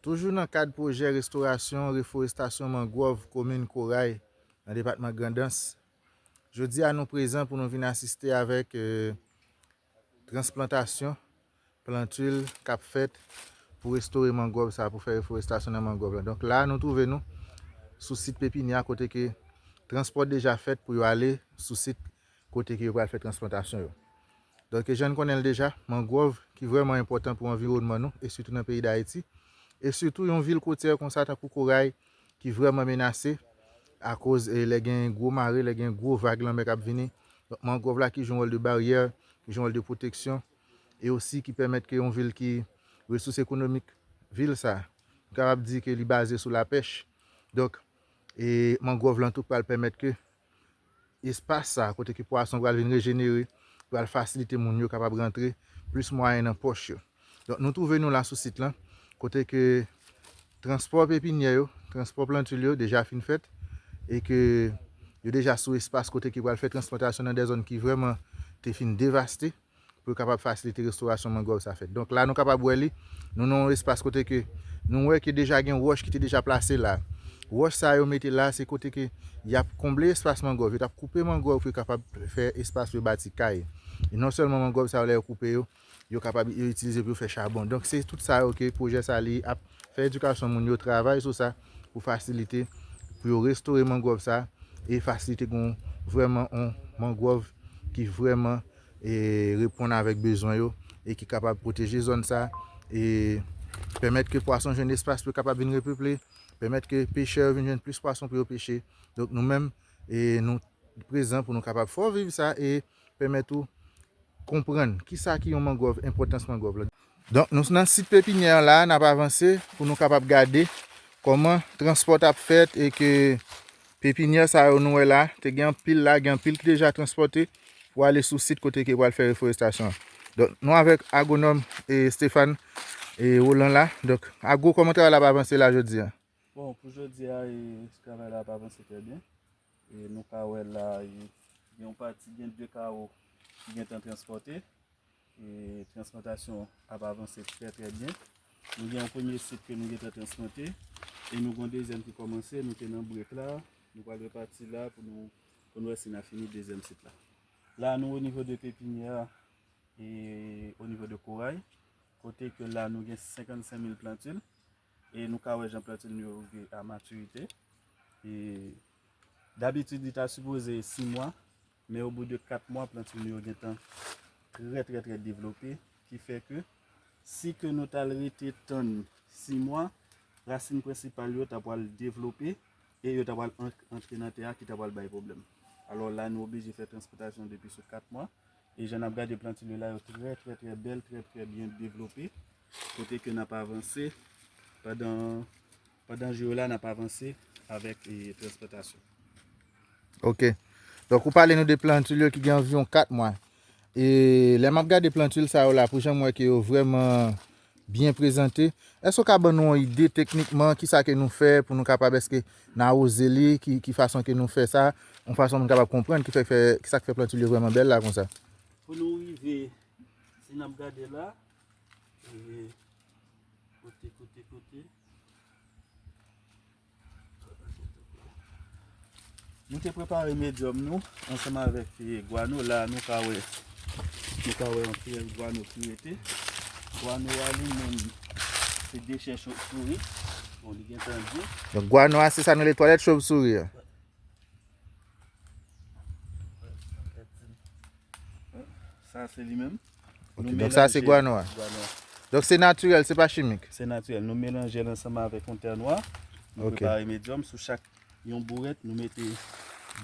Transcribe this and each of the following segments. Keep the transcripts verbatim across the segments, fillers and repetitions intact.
Toujou nan kad pwojè restorasyon, reforestasyon mangwòv komin Koray nan depatman Grandans, jodi a nou prezan pou nou vin asiste avèk, eh, transplantasyon plantil k ap fèt pou restore mangwòv sa, pou fè reforestasyon nan mangwòv la. Donk la, nou twouve nou sou sit pepinyè a kote ke transpò deja fèt pou yo ale sou sit kote ke yo pral fè transplantasyon yo. Donk, jan n konnen l deja, mangwòv ki vrèman enpòtan pou anviwònman nou, e sitou nan peyi Dayiti, e sitou yon vil kotyè konsa tankou Koray ki vrèman menase akoz, eh, lè gen gwo mare, lè gen gwo vag lanmè k ap vini. Donk, mangwòv la ki jwe yon wòl de baryè, ki jwe yon wòl de pwoteksyon, e osi ki pèmèt ke yon vil ki resous ekonomik vil sa, nou kapab di ke li baze sou lapèch. Donk, e mangwòv lan tou pral pèmèt ke espas sa, kote ke pwason pral vin rejenere, pral fasilite moun yo kapab rantre plis mwayen nan pòch yo. Donk, nou twouve nou la sou sit lan, kote ke transpò pepinyè yo, transpò plantil yo deja fin fèt, e ke yo deja sou espas kote ke pral fè transplantasyon nan de zòn ki vrèman te fin devaste, pou yo kapab fasilite restorasyon mangwòv sa fèt. Donk la, nou kapab wè li, nou nan yon espas kote ke nou wè ke deja gen wòch ki te deja plase la. Wòch sa yo mete la, se kote ke y ap konble espas mangwòv, yo t ap koupe mangwòv pou yo kapab fè espas pou yo bati kay. E non sèlman mangwòv sa yo, lè yo koupe yo, yo kapab yo itilize pou yo fè chabon. Donk, se tout sa yo ke pwojè sa li ap fè edikasyon moun yo travay sou sa pou fasilite, pou yo restore mangwòv sa e fasilite gon vrèman on mangwòv ki vrèman, e, reponn avèk bezwen yo e ki kapab pwoteje zòn sa e pèmèt ke pwason jwenn espas pou yo kapab vin repeple, pèmèt ke pechè yo vin jwenn plis pwason pou yo peche. Donk, nou menm, e, nou prezan pou nou kapab fè w viv sa e pèmèt ou konprann kisa ki yon mangwòv, enpòtans mangwòv la. Donk, nou nan sit pepinyè an la, n ap avanse pou nou kapab gade kòman transpò t ap fèt e ke pepinyè sa yo nou wè la, te gen anpil la, gen anpil ki deja transpòte pou ale sou sit kote ke pral fè reforestasyon an. Donk, nou avèk agwonòm, e, Stéphane, e, Roland la. Donk, Agwo, kòman travay la ap avanse la jodi a? Bon, pou jodi a, e, travay la ap avanse trè byen. E nou ka wè la, e, gen yon pati, gen de kawo ki gentan transpòte. E transplantasyon ap avanse trè, trè byen. Nou gen yon premye sit ke nou gentan transplante. E nou gen yon dezyèm ki kòmanse. Nou te nan brek la. Nou pral repati la pou nou, pou nou wè si n a fini dezyèm sit la. La, nou o nivo de pepinyè a, e o nivo de Koray, kote ke la nou gen senkannsenk mil plantil, e nou ka wè jan plantil nou yo rive a matirite. E dabitid, li ta sipoze sis mwa, men o bout de kat mwa, plantil nou yo gentan trè, trè, trè devlope, ki fè ke si ke nou t al rete tann sis mwa, rasin prensipal yo ta pral devlope e yo ta pral an-, antre nan tè a ki ta pral bay pwoblèm. Alò la, nou oblije fè transplantasyon depi sou kat mwa. E jan n ap gade plantil yo la, yo trè, trè, trè bèl, trè, trè byen devlope. Kote ke n ap avanse pandan, pandan jou yo la, n ap avanse avèk, e, transplantasyon. Ok. Donk, ou pale nou de plantil yo ki gen anviwon kat mwa. E lè m ap gade plantil sa yo la, pou jan m wè ke yo vrèman byen prezante, èske w ka ban nou yon ide teknikman kisa ke nou fè pou nou kapab, èske n awoze li, ki, ki fason ke nou fè sa, yon fason moun kapab konprann ki fè, fè, kisa k fè plantil yo vrèman bèl la konsa? Pou nou rive, si n ap gade la, e, kote, kote, kote. Nou te prepare medyòm nou ansanm avèk, e, gwano. La, nou ka wè, nou ka wè yon fiyèl gwano ki rete. Gwano a li menm, se dechè chofsouri. Bon, li gentan di. Donk, gwano a, se sa nou rele twalèt chofsouri a. Sa se li menm. Ok, donk sa se gwano a. Gwano a. Donk se natirèl, se pa chimik. Se natirèl. Nou melanje l ansanm avèk yon tè nwa. Nou, ok, prepare medyòm. Sou chak yon bourèt, nou mete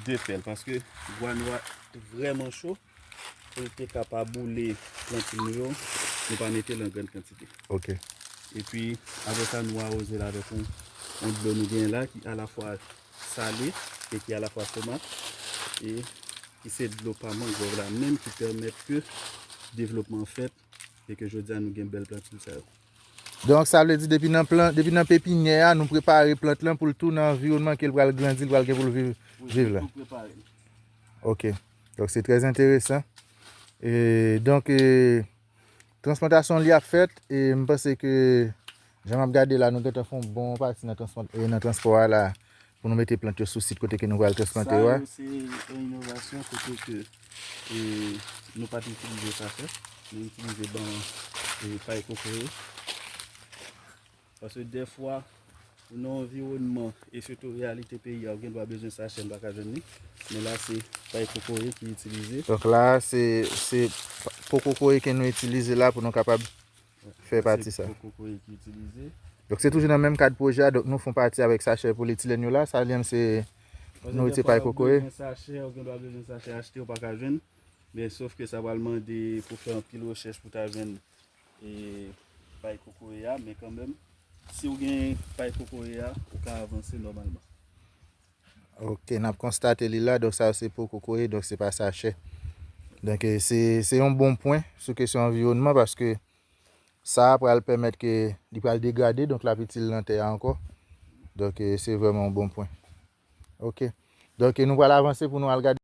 de pèl. Paske gwano a vrèman cho. Pou l te ka pa boule plantil nou yo, nou pa mete l an grann kantite. Ok. Epi, apre sa, nou awoze l avèk yon, yon dlo nou genyen la ki alafwa sale e ki alafwa tomat, e ki se dlo pa mangwòv la menm ki pèmèt ke devlopman an fèt e ke jodi a nou gen bèl plantil sa yo. Donk, sa vle di depi nan plan, depi nan pepinyè a, nou prepare plant lan pou l tou nan anviwònman ke l pral grandi, l pral gen pou l viv, wi, viv la. Tou prepare. Ok. Donk, se trè enteresan. E, donk, e, transplantasyon li ap fèt, e m panse ke Jan m ap gade la, nou gentan fè yon bon pati nan transpò, e nan transpò a la, pou nou mete plant yo sou sit kote ke nou pral transplante yo a. Se yon inovasyon kote ke e, nou pa t itilize sachè, nou itilize ban e, pay kokoye. Paske dèfwa, ou nan anviwònman, e sitou reyalite peyi a, ou gen dwa bezwen sachè, m pa ka jwenn li. Men la, se pay kokoye ki itilize. Donk la, se se po kokoye ke nou itilize la pou nou kapab fè pati sa. Po kokoye ki itilize. Donk se toujou nan menm kad pwojè a, donk nou fè yon pati avèk sachè politilèn yo la, sa li menm se nouriti pay kokoye. Sachè, ou gen dwa bezwen sachè achte, ou pa ka jwenn. Men sof ke sa pral mande pou fè anpil rechèch pou ta jwenn e, pay kokoye a, men kanmenm, si ou gen pay kokoye a, ou ka avanse nòmalman. Ok, n ap konstate li la, donk sa se po kokoye, donk se pa sachè. Donk se se yon bon pwen sou kesyon anviwònman paske sa pral pèmèt ke li pral degrade, donk l ap itil nan tè a ankò. Donk se vrèman yon bon pwen. Ok. Donk nou pral avanse pou nou al gade.